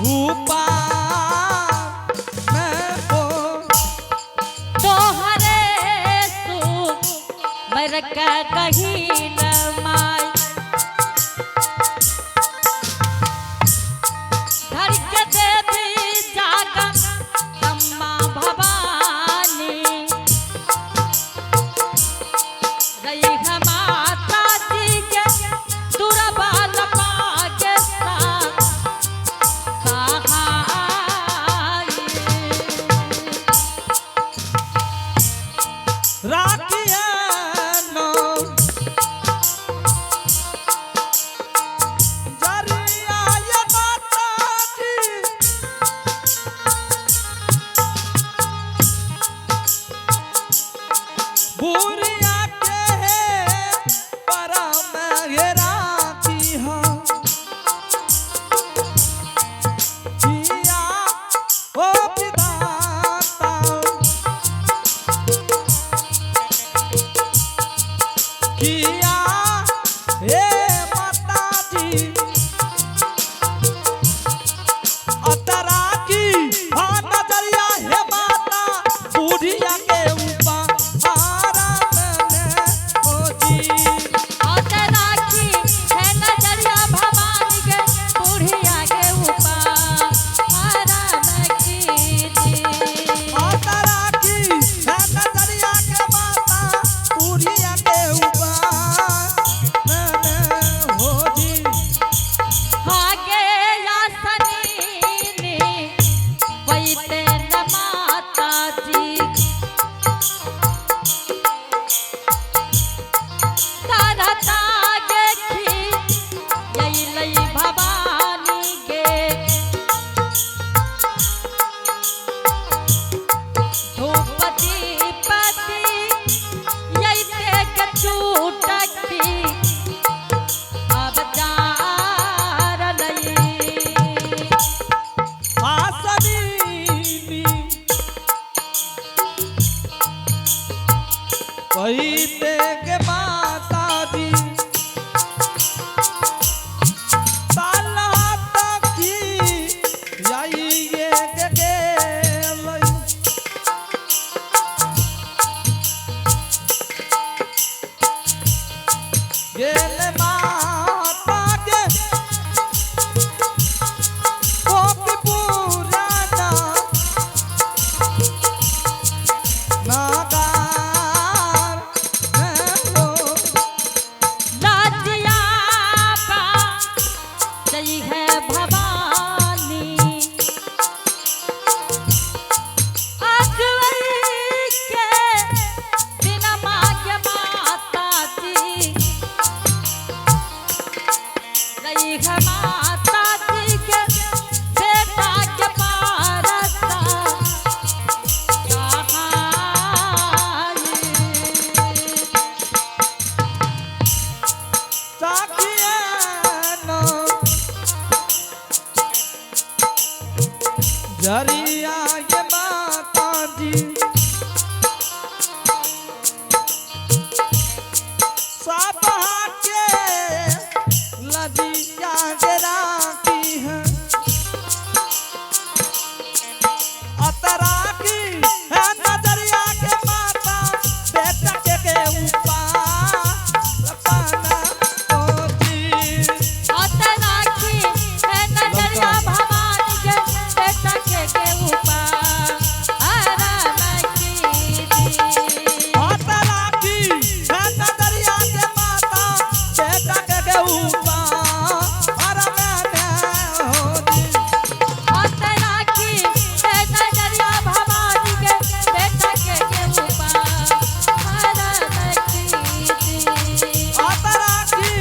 ऊपर में हो। तोहरे सु मरक कही न माय धर के देवी जागा अम्मा भवानी रही है माता जी के दुर्बल पाके सहाय। राखिए नो जरिया ये माता जी बुरिया के है परम ये राखी हो जिया ओ विधाता किया हे माता जी अतरा की हाँ नजरिया हे माता बुढ़िया के ऊपर आराम में हो जी। औत राखी है नजरिया भवानी के बुढ़िया के ऊपर आराम कीजिए। अतरा की है नजरिया के माता बुढ़िया के ऊपर में हो जी। आगे आसनी वैते न माता जी तारा तागे खी यही लई भवानी के धूप दीपति यही ते के चूटकी अब जार लई। आसनी कहीते के माता जी ताला तकी जाइए के गेलई। गेल माता के कोप पुराना नागार में हो। लाजिया बा जई है भवानी अजवई के बिना मांगे माता जी रही है माता जी के बेटा के पारसा कहाई। साखियानो जरिया ये माता जी सब के लजिया के राखी है अतरा की है नजरिया के माता बेटा के ऊपर पाना ओ जी। औत राखी है नजरिया भवानी के बेटा के ऊपर आराम कीजिए। माता राखी है नजरिया के माता बेटा के ऊपर आराम में हो जी। औत राखी है नजरिया भवानी के बेटा के ऊपर आराम कीजिए। माता राखी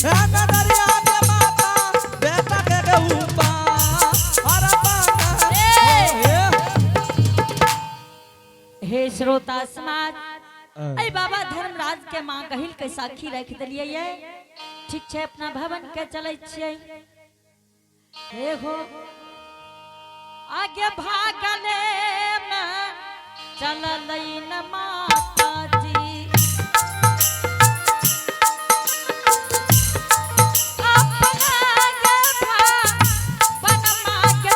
है नजरिया के माता बेटा के ऊपर आराम में हो। हे श्रोता समाज, अरे बाबा धर्मराज के माँ कहिल के साखी रख दिलियै ये। ठीक छै, अपना भवन के चलै छियै। हे हो आगे भागले में चललै न माता जी अपना गे भवन माँ के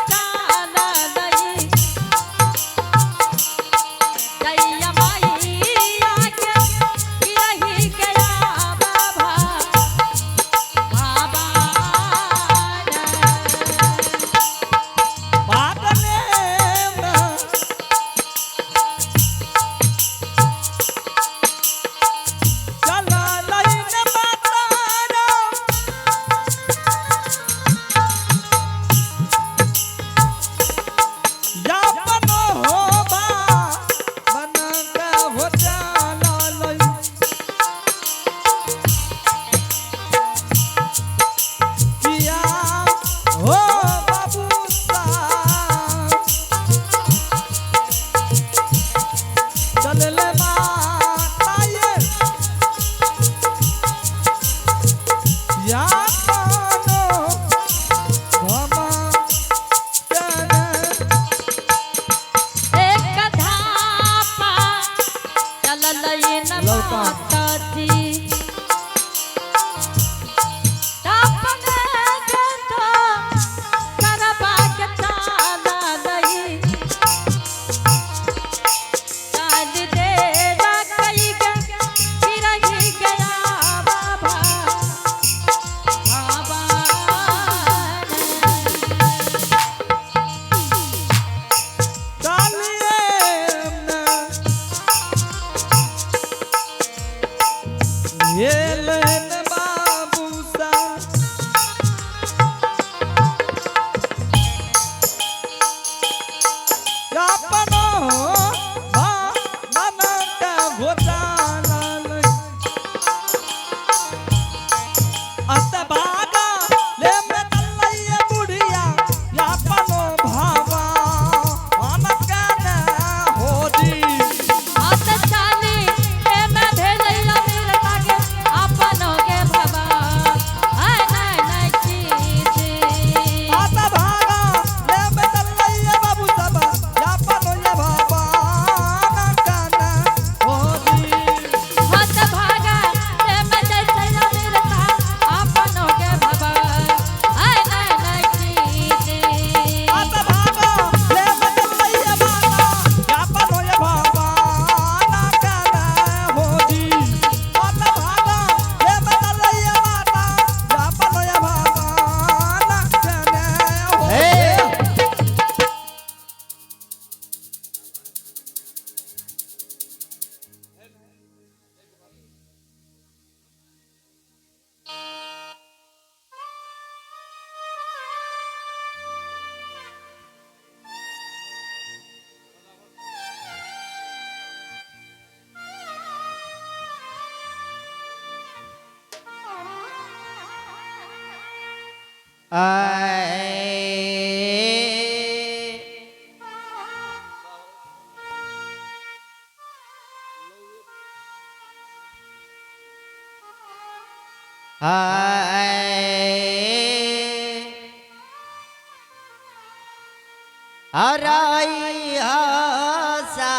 आए आए हराई हसा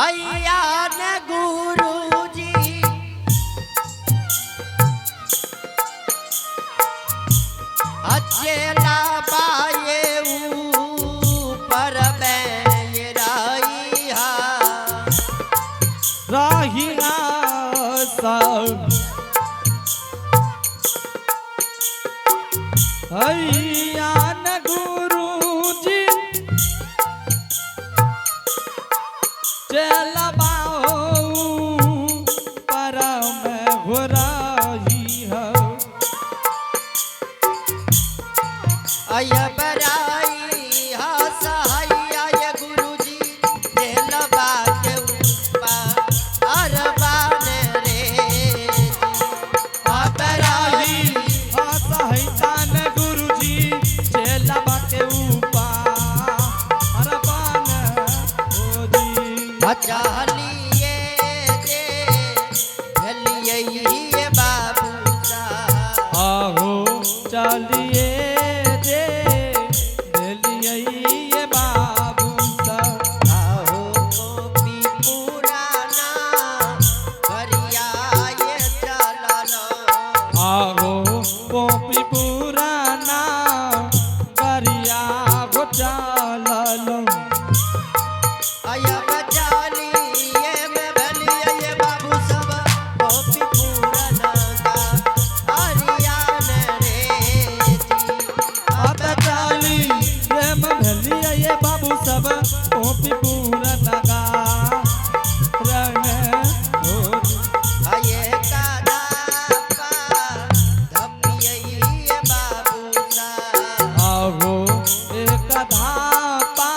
अय्या न गुरुजी अचेला बाये ऊपर बैराई हा राही सब हैया न गुरुजी चलबाओ परम घुराही हो। अय बराई हसैया ये गुरुजी चेला के ऊपर अरबान रे अबराही असहितान गुरुजी चेलबा के ऊपर अरबान हो जी। चलिए जे चलिए ये बाबू साहब आहो चलिए जे भेलिए ये बाबू साहब। आहो कॉपी पुराना करिया ये चलल आहो कॉपी पुराना गरिया गो चलल। अयब चलिए में भलिए ये बाबू सब कॉपी पुराना का हरियाण रे जी। अब चली ये भेलिए ये बाबू सब कॉपी पुराना गा रण हो। अये कादापा धपिए ये बाबू साहब। आहो एक धापा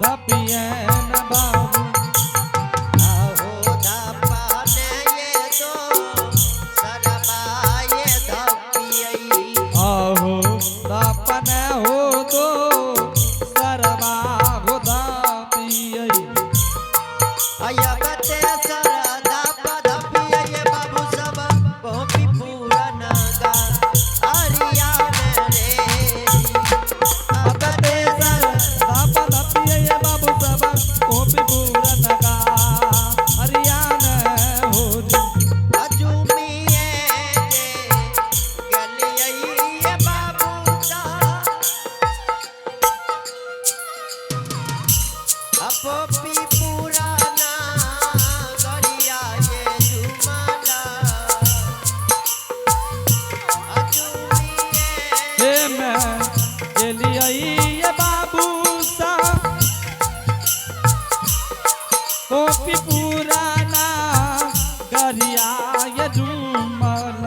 धपियन बाबू। आहो धापा ने ये तो सरबाए धपिए। आहो दापन हो दो सरबा हो दापियै। अयबते सरदा पदपिए ये बाबू सब कॉपी पुराना गा हरियाण रे। अबते सर दापा दापियै ये बाबू सब कॉपी पुराना गा हरियाण हो जी। अजुमिए जे गलिए ये बाबू सा अपॉपी पुराना गरिया ये जुमाला। अजुमिए हे मैं गेलियै ये बाबू सा कॉपी पुराना गरिया ये झूमल।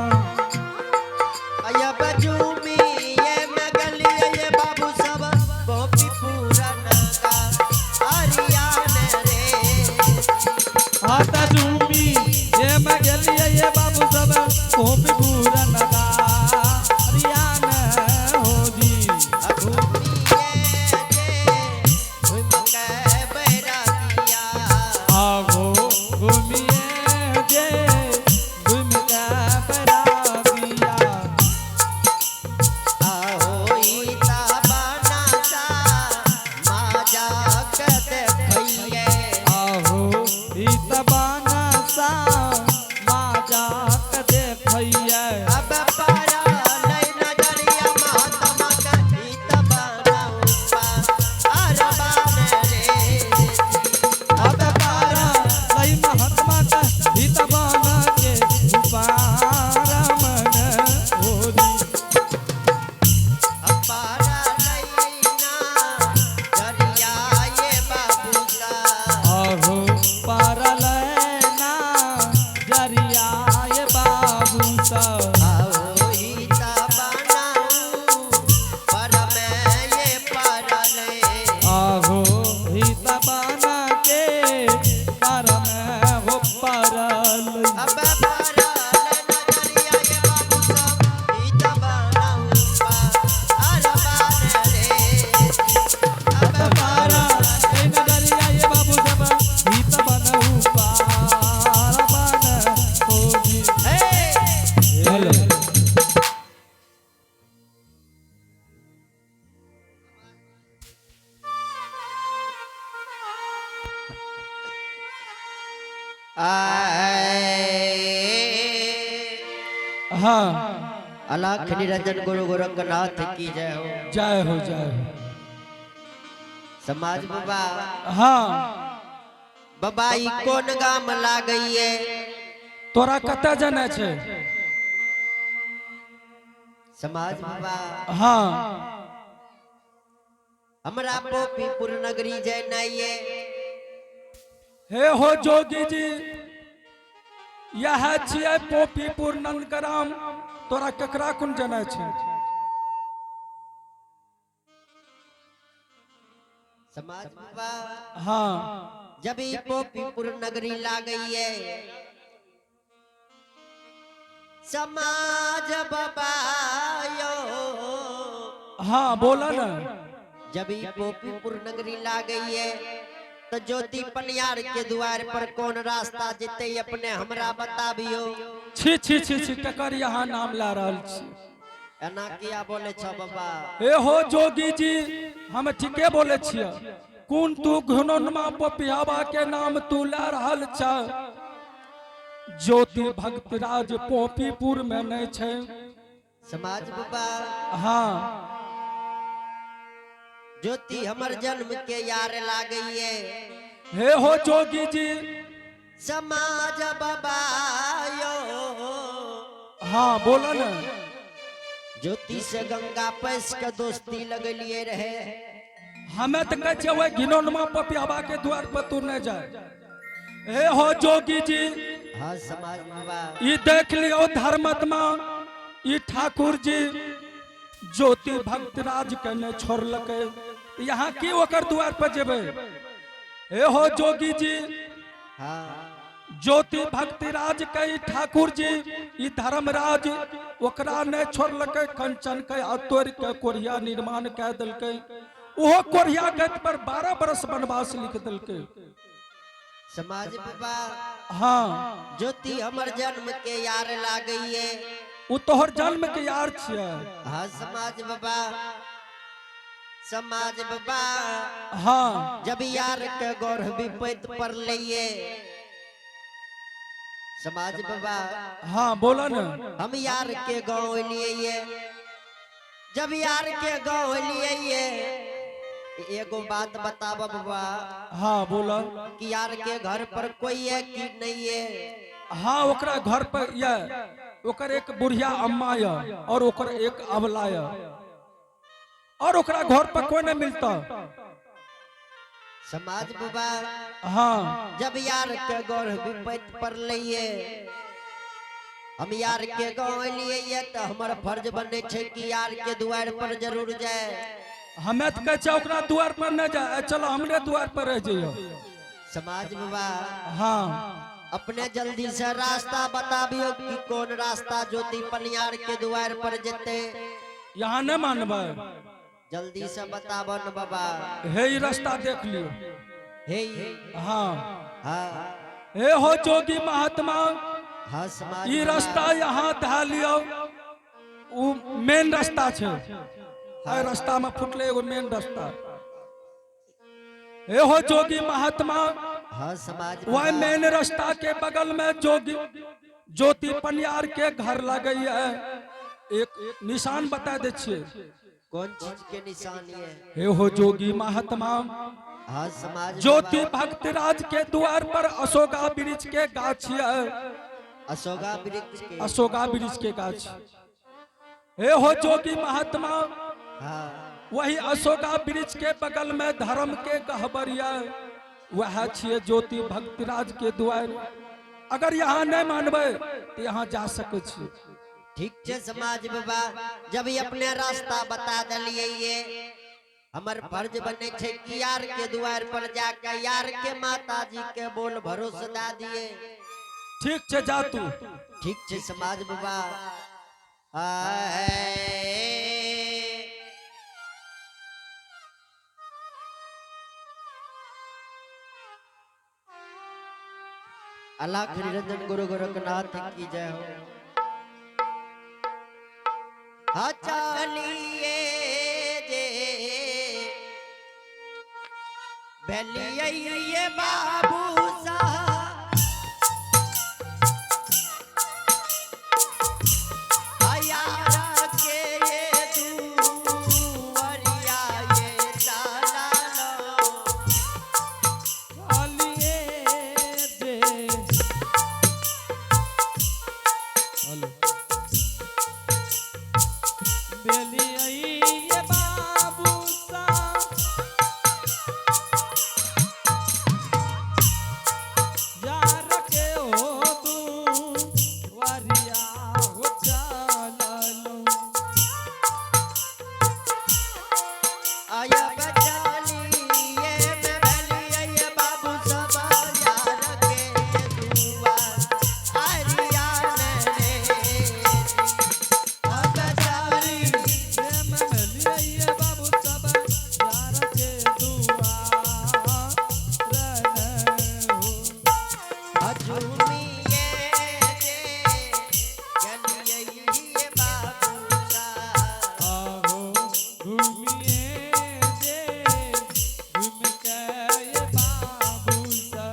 अयब झूमी ये मगलिए ये बाबू सब कॉपी पुराना का हरियाण रे। आता झूमी ये मैं गेलियै ये बाबू सब कॉपी पुराना गा हरियाण हो जी। झूमिए जे झूम के बैरागिया। आगो हाँ। अलख निरंजन गुरु गोरखनाथ की जय हो। जय हो, जय हो। समाज बाबा। हाँ। बाबा, ई कोन गाम लागैये? तोरा कतऽ जाना छै? समाज बाबा। हाँ। हमरा पोपीपुर नगरी जेनाइये। हे हो जोगी जी, यह छियै पोपीपुर नंदग्राम। तोरा केकरा कोन जाना छै? समाज बाबा। हाँ। जब ई पोपीपुर नगरी लागैये, समाज बाबा यो। हाँ, बोला ना। जब ई पोपीपुर नगरी लागैये तो ज्योति पनियार के द्वार पर कौन रास्ता जेते, अपने हमरा बताबियो। छी छी छी छी, केकर यहाँ नाम ला रहल छी? एना किया बोले छ बाबा? हे हो जोगी जी, हम ठीके बोले छियै। कोन तू घुननमा पपियावा के नाम तू ला रहल छ? ज्योति भक्तराज पोपीपुर में नहीं छै। समाज बाबा। हाँ। ज्योति हमर जन्म के यार लागैये। हे हो जोगी जी। समाज बाबा यो। हाँ, बोला ना। ज्योति से गंगा पैस के दोस्ती लगलिए रहे। हमें तो कहै छियै ओहि घिनौनमा पपियावा के द्वार पर तू नहीं जाए। हे हो जोगी जी। हाँ समाज बाबा। ई देख लियो धर्मात्मा, ई ठाकुर जी ज्योति भक्तराज के ने छोड़लकै। यहाँ की ओकर द्वार पर जेबै? हे हो जोगी जी। हाँ। ज्योति भक्तिराज के ई ठाकुर जी, ई धर्मराज ओकरा नहि छोड़लकै। कंचन के आ तोड़ के कोरिया निर्माण कए देलकै। ओहो कोरिया गत पर 12 बरस वनवास लिख देलकै। समाज बाबा। हाँ। ज्योति हमर जन्म के यार लागैये। ओ तोहर जन्म के यार छियै। हाँ समाज बाबा, समाज बाबा। हाँ। जब यार के गौर विपैत पर लइए, समाज बाबा। हाँ, बोला ना। हम यार के गाँव लिए, जब यार के गाँव लिए, एगो बात बताब बाबा। हाँ, बोला। कि यार के घर पर कोई है कि नहीं है? हाँ, ओकरा घर पर यह ओकर एक बुढ़िया अम्मा य और ओकर एक अबला य और ओकरा घर पर कोई नहीं मिलता। समाज बाबा। हाँ। जब यार के गौर विपैत पर लइए, हम यार के गाँव लिए, तो हमर फर्ज बने छे कि यार के द्वार पर जरूर जाए। हमें तो कहै छै ओकरा द्वार पर नहीं जाए, चलो हमरे द्वार पर रह जाइयो। समाज बाबा। हाँ। अपने जल्दी से रास्ता बताबियो कि कौन रास्ता ज्योति पनियार के द्वार पर जेते। यहाँ नहीं मानबै? जल्दी से बताबन बाबा। हे, ई रास्ता देख लियो। हे। हाँ। हाँ। हे हो जोगी महात्मा। हाँ समाज ई बाबा। रास्ता यहाँ धा लियो, उ मेन रास्ता छै। एहि रास्ता में फुटले एगो मेन रास्ता। हे हो जोगी महात्मा। हाँ समाज वह बाबा। मेन रास्ता के बगल में जोगी ज्योति पनियार के घर लगई है। एक निशान बता दे छियै। कौन चीज के निशानी है? हे हो जोगी महात्मा। हाँ समाज ज्योति बाबा। भक्तराज के द्वार पर अशोका वृक्ष के गाछ है। अशोका वृक्ष के? अशोका वृक्ष के गाछ। हे हो जोगी महात्मा। हाँ। वही अशोका वृक्ष के बगल में धर्म के गहबरिया, वह छिए ज्योति भक्तराज के द्वार। अगर यहाँ नहीं मानबै तो यहाँ जा सकै छी। ठीक छे समाज बाबा, जब ई अपने रास्ता बता दलिए, ये हमर फर्ज बने छे कि यार के द्वार पर जाके यार के माता जी के बोल भरोसा दा दिए। ठीक छे, जा तू। ठीक छे समाज बाबा। आए। अलाख निरंजन गुरु गोरखनाथ की जय हो। हाँ, चलिए जे भेलिए बाबू साहब। बेलियै बाबू सा यार के हो तू वरिया हो चालू। आया बचालिए मैं बलिए बाबू सब यार के दुआ आरिया रे। अब बचाली बाबू सब यार के दुआ हो। अझूमिए जे गलिए बाबू सा। आहो घूमिए जे घूम के ये बाबू सा।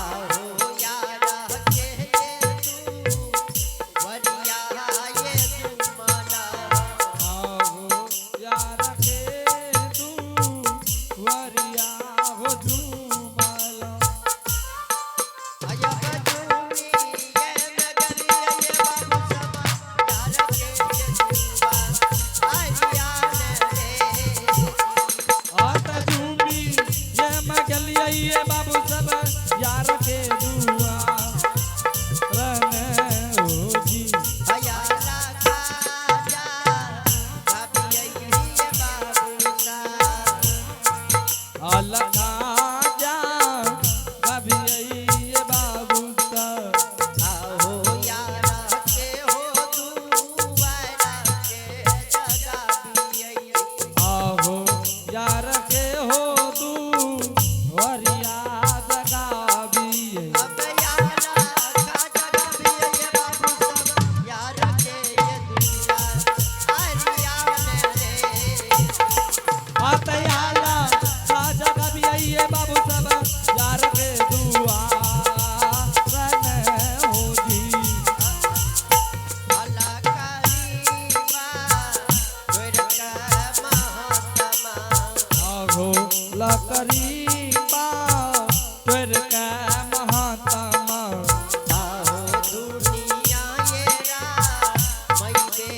आहो यार के तू वरिया ये तुमला। आहो यार के तू वरिया हो झूमला। आया बचूमिए मैं गलिए बाबू सब यार के दुआ आरिया रे। आत झूमी ये मगलिया ये बाबू सब यार के दुआ रन हो जी। हयाला खाजा भाभी बाबू सा। अलखा जा कभी ये बाबू सा। आहो यारा के हो दुआरा के जगाबियै। आहो यार के हो तू वरिया जगाबिए। अब यारा का जगाबियै बाबू सब यार के दुआ आरिया रे। आतयाला का जगाबिए बाबू सब यार के दुआ रन हो जी। अला करीबा गोरका महात्मा। आहो लकरीबा तोर के महात्मा। आहो दुनिया ये रा मई बे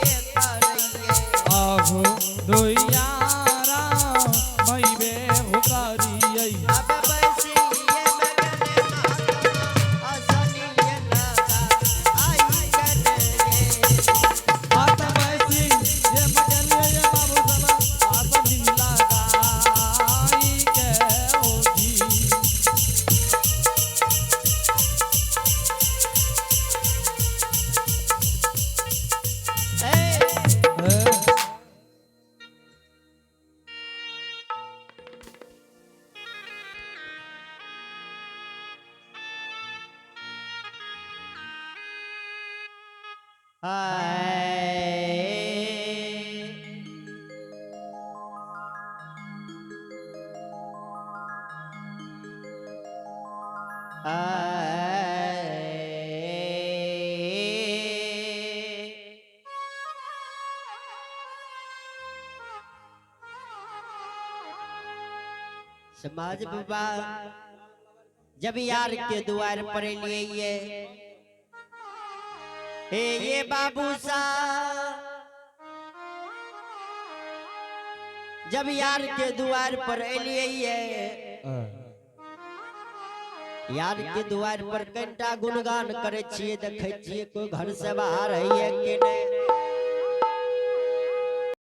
ये करैये। आहो दुइयारा मई बे हुकारियै। अब बसिए मगन महात्मा असनिए लगा आई करे। आत बैसी ये मगलिए ये बाबू सब आसनी लगाई के ओ जी। ए हे। हाय हाय। समाज बाबा जब यार के द्वार पर लिए ये हे ये बाबू सा जब यार के द्वार पर एलिए ये यार के द्वार पर कनिटा गुणगान करे छिए, देखे छिए कोई घर से बाहर है कि नहीं।